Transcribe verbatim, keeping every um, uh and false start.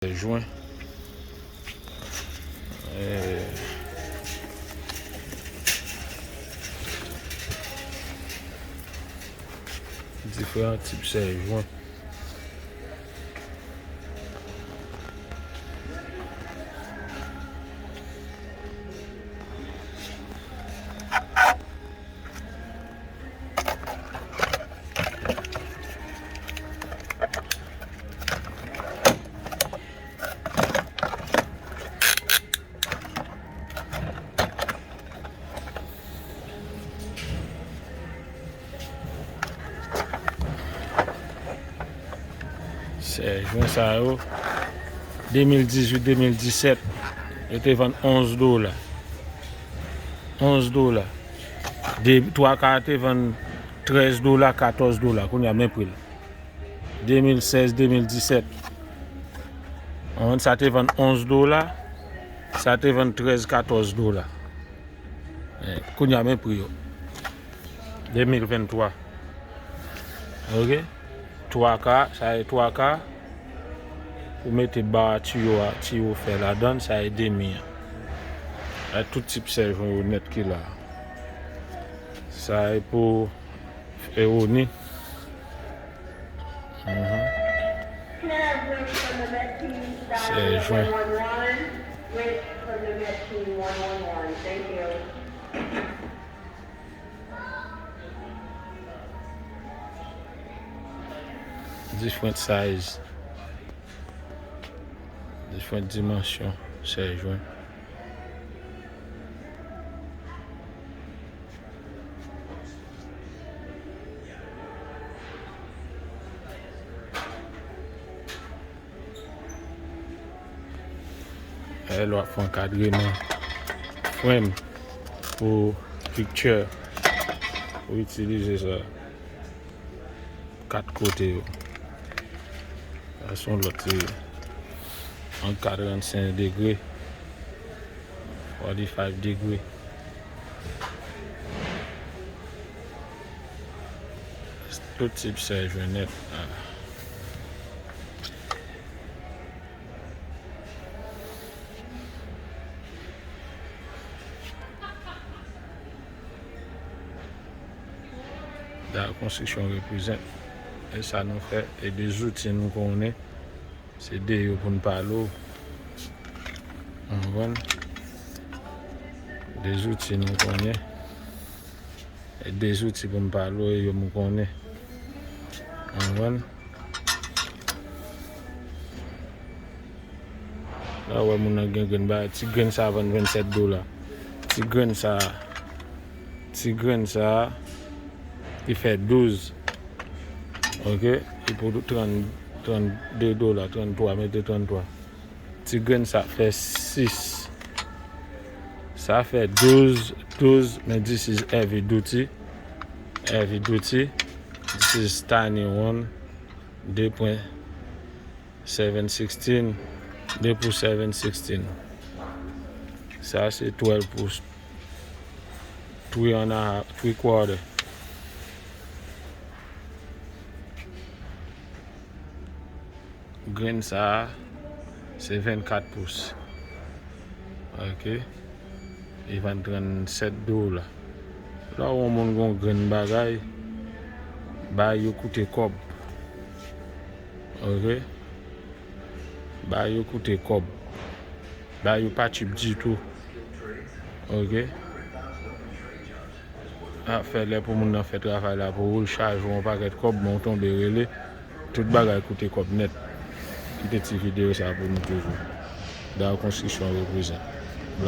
Jwen. Eh, diferan tip sèjwen. Sèjwen sa yo, de mil dizuit, de mil disèt, yo te vann onz dola. Onz dola. De, twa ka te vann trèz dola, katòz dola. Kounye a, men pri l. De mil sèz, de mil disèt. An, sa te vann onz dola, sa te vann trèz, katòz dola. Eh, kounye a, men pri yo. De mil venntwa. Ok? Twa ka, sa e twa ka. Pou mete ba a tiyo a, tiyo fè ladan, sa e demi an. Sa e tout tip sèjwen yo nèt ki la. Sa e pou Ewoni. Mhm. Sèjwen. Different size. Diferan dimansyon sèjwen. Lè w ap fè ankadreman frame pou picture, ou itilize sa. Kat kote yo. Sa se yon lòt, se yon karannsenk degre, forty-five degre. Tout tip sèjwen nèt. Dayè Konstriksyon reprezant. E sa nou fè, e de zouti nou konnen, se de yo pou n pale w. Ou konprann? De zouti nou konnen. E de zouti pou m pale w, e yo m konnen. Ou konprann? La, ou wè moun nan gen grenn bagay. Ti grenn sa a vann vennsèt dola. Ti grenn sa a, ti grenn sa a, ki fè douz. Ok? Ki pou trann, trannde dola, tranntwa, mete tranntwa. Ti grenn sa fè sis. Sa fè douz, douz, men this is heavy duty. Heavy duty. This is tiny one. De pwen seven sixteen. De pou seven sixteen. Sa se twelve pou three and a half, three quarter. Grenn sa a, se vennkat pous. Ok. Li vann trannsèt dola. Lè w wè yon moun gen yon grenn bagay, bagay yo koute kòb. Ok. Bagay yo koute kòb. Bagay yo pa cheap ditou. Ok. Ap fè lè pou moun nan fè travay la pou ou, l chaje w yon pakèt kòb, men w tonbe rele. Tout bagay koute kòb nèt. Kite ti videyo sa pou nou toujou. Dayè Konstriksyon reprezant.